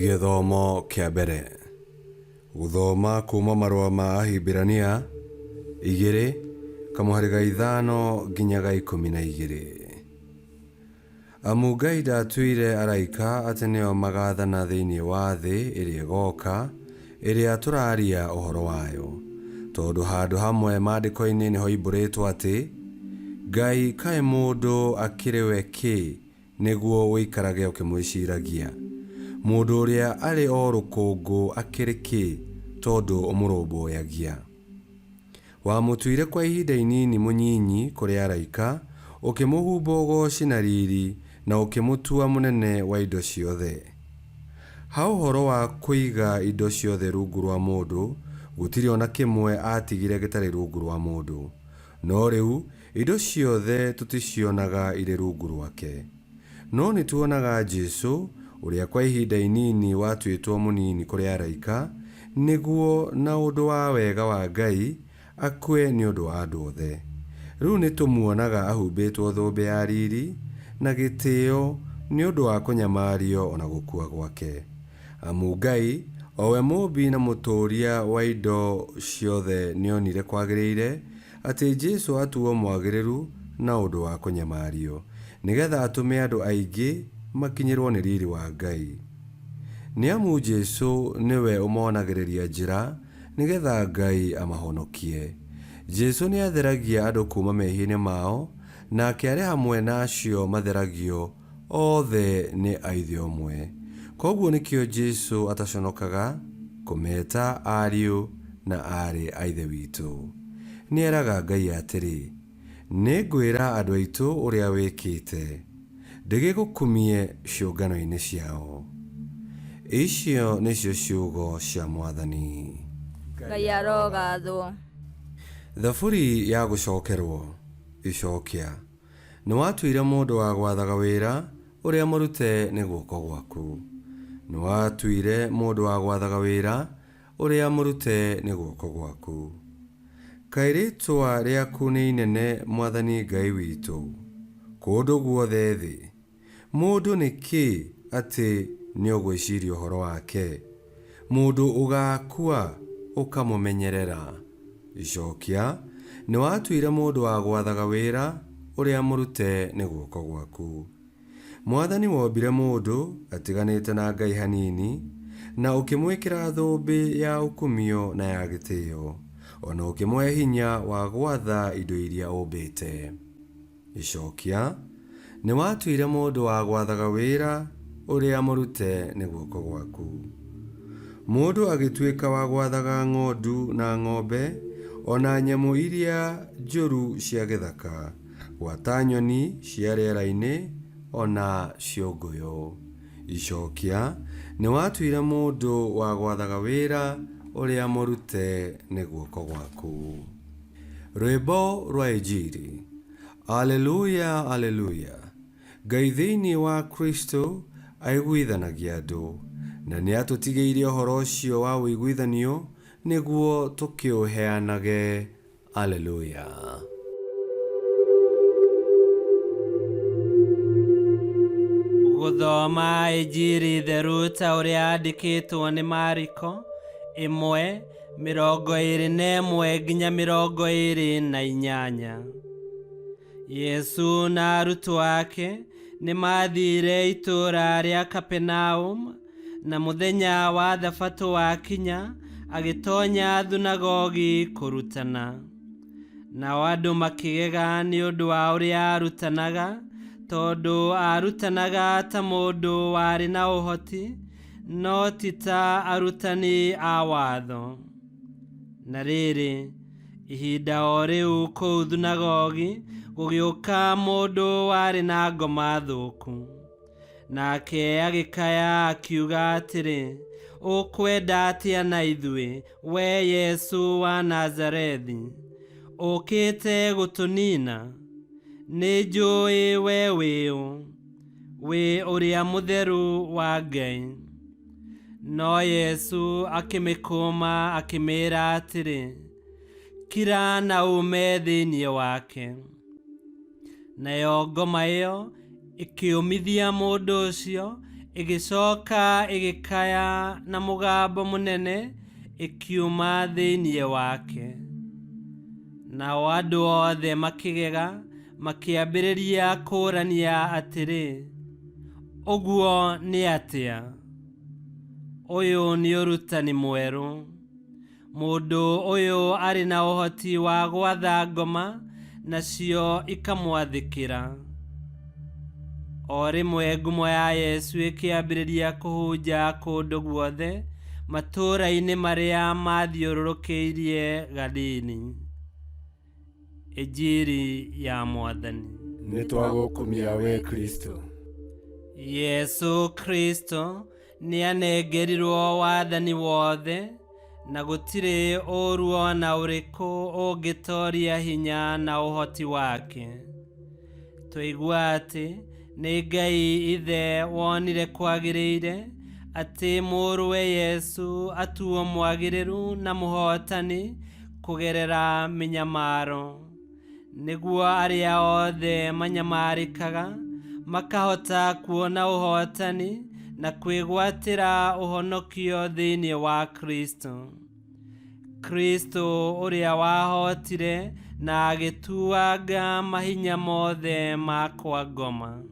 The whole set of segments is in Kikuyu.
Gĩthomo kĩa mbere. Gũthoma kuma marũa ma Ahibirania igĩrĩ kamũhari ga ithano nginya ga 12. Amu Ngai ndaatuire araika atĩ nĩo magaathana thĩinĩ wa thĩ ĩrĩa ĩgooka, ĩrĩa tũraaria ũhoro wayo. Tondũ handũ hamwe Maandĩko-inĩ nĩhoimbũrĩtwo atĩ, Ngai kaĩ mũndũ akĩrĩ we kĩ nĩguo ũikarage ũkĩmwĩciragia? Mũndũ ũrĩa arĩ o rũkũngũ akĩrĩ kĩ tondũ ũmũrũmbũyagia? Wamũtuire kwa ihinda inini mũnyinyi kũrĩ araika, ũkĩmũhumba ũgooci na riri, na ũkĩmũtua mũnene wa indo ciothe. Ha ũhoro wa kũiga indo ciothe rungu rwa mũndũ, gũtirĩ o na kĩmwe aatigire gĩtarĩ rungu rwa mũndũ. No rĩu indo ciothe tũticionaga irĩ rungu rwake. No nĩ tuonaga Jesu, ũrĩa kwa ihinda inini watuĩtwo mũnini kũrĩ araika, nĩguo na ũndũ wa wega wa Ngai akue nĩ ũndũ wa andũ othe. Rĩu nĩ tũmuonaga ahumbĩtwo thũmbĩ ya riri na gĩtĩo nĩ ũndũ wa kũnyamario o na gũkua gwake. Amu Ngai, o we Mũũmbi na Mũtũũria wa indo ciothe nĩonire kwagĩrĩire atĩ Jesu atuo mwagĩrĩru na ũndũ wa kũnyamario, nĩ getha atũme andũ aingĩ makinyĩrũo nĩ riri wa Ngai. Nĩ amu Jesu nĩwe ũmonagĩrĩria njĩra nĩ getha Ngai amahonokie. Jesu nĩatheragia andũ kuuma mehia-inĩ mao, nake arĩ hamwe na acio matheragio othe nĩ a Ithe ũmwe. Kwoguo nĩkĩo Jesu ataconokaga kũmeta ariũ na aarĩ a Ithe witũ. Nĩeraga Ngai atĩrĩ, Nĩngwĩra andũ aitũ ũrĩa wĩkĩte, ndĩgĩgũkumie ciũngano-inĩ ciao. Icio nĩcio ciugo cia Mwathani. Ngai arogathwo. Thaburi ya gũcokerwo. Icokia. Nĩwatuire mũndũ wa gwathaga wĩra ũrĩa mũrute nĩ guoko gwaku. Nĩwatuire mũndũ wa gwathaga wĩra ũrĩa mũrute nĩ guoko gwaku. Kaĩ rĩĩtwa rĩaku nĩ inene, Mwathani Ngai witũ, kũndũ guothe thĩ! Mũndũ nĩ kĩ atĩ nĩũgwĩciria ũhoro wake? Mũndũ ũgaakua ũkamũmenyerera? Icokia, Nĩwatuire mũndũ wa gwathaga wĩra ũrĩa mũrute nĩ guoko gwaku. Mwathani wombire mũndũ atiganĩte na Ngai hanini, na ũkĩmwĩkĩra thũmbĩ ya ũkumio na ya gĩtĩo, o na ũkĩmũhe hinya wa gwatha indo iria ũmbĩte. Icokia, Nĩwatuire mũndũ wa gwathaga wĩra ũrĩa mũrute nĩ guoko gwaku. Mũndũ agĩtuĩka wa gwathaga ng'ondu na ng'ombe, o na nyamũ iria njũru cia gĩthaka, gwata nyoni cia rĩera-inĩ, o na ciũngũyũ. Icokia, Nĩwatuire mũndũ wa gwathaga wĩra ũrĩa mũrute nĩ guoko gwaku. Rwĩmbo rwa Injiri. Aleluya, Aleluya! Ngai thĩinĩ wa Kristo aiguithanagia andũ, na nĩatũtigĩirie ũhoro ũcio wa ũiguithanio nĩguo tũkĩũheanage. Aleluya. Gũthoma Injiri theru ta ũrĩa yandĩkĩtwo nĩ Mariko 1:21 nginya 28. Yesu na arutwo ake nĩ maathire itũũra rĩa Kapenaum, na mũthenya wa Thabatũ wakinya, agĩtonya thunagogi kũrutana. Nao andũ makĩgega nĩ ũndũ wa ũrĩa aarutanaga, tondũ aarutanaga ta mũndũ warĩ na ũhoti, no ti ta arutani a watho. Na rĩrĩ, ihinda o rĩu kũu thunagogi gũgĩũka mũndũ warĩ na ngoma thũku. Nake agĩkaya akiuga atĩrĩ, Ũkwenda atĩa na ithuĩ, wee Yesu wa Nazarethi? Ũkĩte gũtũniina? Nĩnjũĩ wee wĩ ũ, wĩ Ũrĩa Mũtheru wa Ngai. No Yesu akĩmĩkũma akĩmĩĩra atĩrĩ, Kira na uume thĩinĩ wake. Nayo ngoma ĩyo ĩkĩũmithia mũndũ ũcio, Ĩgĩcoka ĩgĩkaya na mũgambo mũnene ĩkiuma thĩinĩ wake. Nao andũ othe makĩgega, makĩambĩrĩria kũũrania atĩrĩ, ũguo nĩ atĩa? Ũyũ nĩ ũrutani mwerũ. Mũndũ ũyũ arĩ na ũhoti wa gwatha ngoma, nacio ikamwathĩkĩra. O rĩmwe ngumo ya Yesu ĩkĩambĩrĩria kũhunja kũndũ guothe matũũra-inĩ marĩa mathiũrũrũkĩirie Galili. Injiri ya Mwathani. Nĩ twagũkumia we Kristo. Yesu Kristo nĩanengerirwo wathani wothe, na gũtirĩ ũũru o na ũrĩkũ ũngĩtoria hinya na ũhoti wake. Twaigua atĩ nĩ Ngai Ithe wonire kwagĩrĩire atĩ mũrũwe Yesu atuo mwagĩrĩru na mũhootani kũgerera mĩnyamaro, nĩguo arĩa othe manyamarĩkaga makahota kuona ũhootani na kwĩgwatĩra ũhonokio thĩinĩ wa Kristo. Kristo ũrĩa wahootire na agĩtuanga mahinya mothe ma kwa ngoma.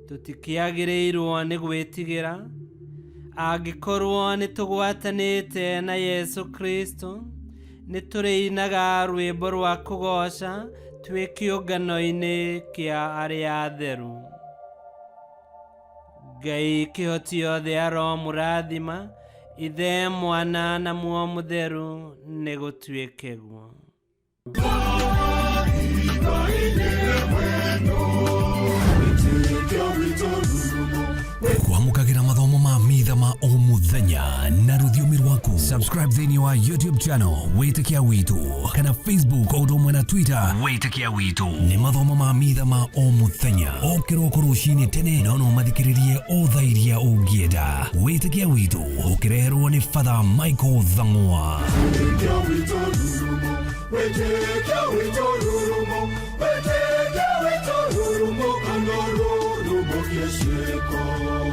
Tũtikĩagĩrĩirwo nĩ gwĩtigĩra angĩkorwo nĩ tũgwatanĩte na Yesu Kristo. Nĩ tũrĩinaga rwĩmbo rwa kũgooca twĩ kĩũngano-inĩ kĩa arĩa atheru. Ngai kĩhoti othe aromũrathima, Ithe, Mwana na Muoyo Mũtheru, nĩ gũtuĩke guo. Kwamũkagĩra mathomo ma mitha ma o mũthenya na rũthiomi rwaku. Subscribe thĩinĩ wa YouTube channel Wĩtĩkia Witũ, kana Facebook o ũndũ ũmwe na Twitter Wĩtĩkia Witũ. Nĩ mathomo ma mitha ma o mũthenya, o kĩroko rũcinĩ tene, no no mathikĩrĩrie o thaa iria ũngĩenda. Wĩtĩkia Witũ ũkĩreherwo nĩ Father Michael Thang'wa. Wĩtĩkia witũ rurumo, wĩtĩkia witũ rurumo, kana rurumo kĩciko.